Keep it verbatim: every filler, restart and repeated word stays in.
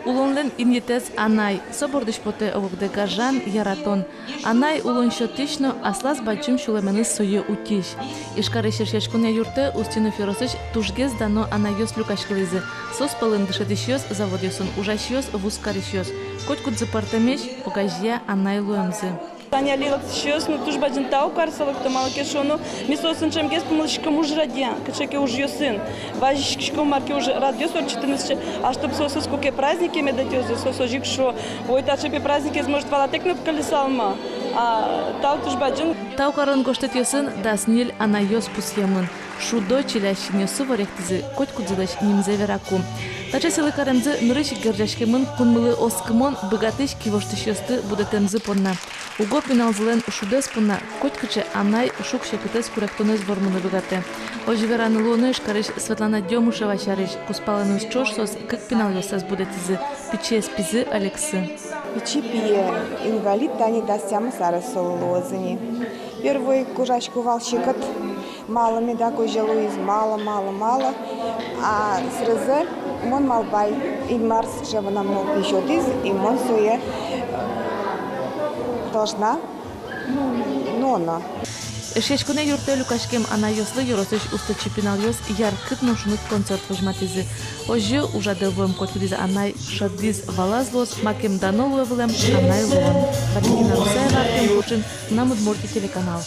Улонлэн инъетэз анай. Со бордысь потэ ог-огдэ гажан, яратон. Анай улон сётӥсь но аслаз бадӟым сюлэменыз сое утись. Ижкарысь Эшъяськонъя юртэ Устинов ёросысь тужгес дано анайёс люкаськылӥзы. Соос пӧлын дышетӥсьёс, заводъёсын ужасьёс, вузкарисьёс. Котькудзы пӧртэмесь, огазея анай луэмзы. Тани али лыктӥсьёс но туж бадӟым тау карыса лыкто, малы ке шуоно, ми соосын ӵемгес пумиськом ужрадъя, кыӵе ке ужъёсын. Вазиськиськом мар ке ужрадъёс ортчытыны сыӵе, а чтоб соосыз куке празднике мед ӧтёзы, соос озьы ик шуо: ой, таӵе пе праздникез, может, валатэк но кыльысалмы. А тау туж бадӟым. Тау карон гожтэтъёсын дас ньыль анайёс пусъемын. Шудо, чилясь синъёссы воректӥзы, котькудзылэсь нимзэ вераку. Таӵе сӥлы каремзы нырысь ик герӟаськемын кунмылы оскымон, быгатӥсь кивоштӥсьёсты будэтэмзы понна. Уго пиналзылэн шудэз понна котькыӵе анай шуг-секытэз, куректонэз вормыны быгатэ. Озьы вераны луоно Ижкарысь Светлана Дёмышева сярысь. Кузпалэныз ӵош соос кык пиналъёссэс будэтӥзы, пичиез пизы, Алексы. Пичи пие инвалид, тани дас тямыс арес солы луоз ини. Первой ик ужасько вал секыт, малы меда кызьы луиз, малы, малы, малы. А сразу мон малпай, Инмар сыӵе мынам нылпи сётӥз, и мон сое должна, ну, нуоно. Эшъяськонъя юртэ люкаськем анайёслы ёросысь усточи пиналъёс яркыт но шуныт концерт возьматӥзы. Озьы ужрадэ вуэм котькудӥз анай шӧдӥз, валаз луоз, макем дано луэ вылэм анай луон. Валентина Русаева, Артём Кучин, «Мынам Удмуртие» телеканал.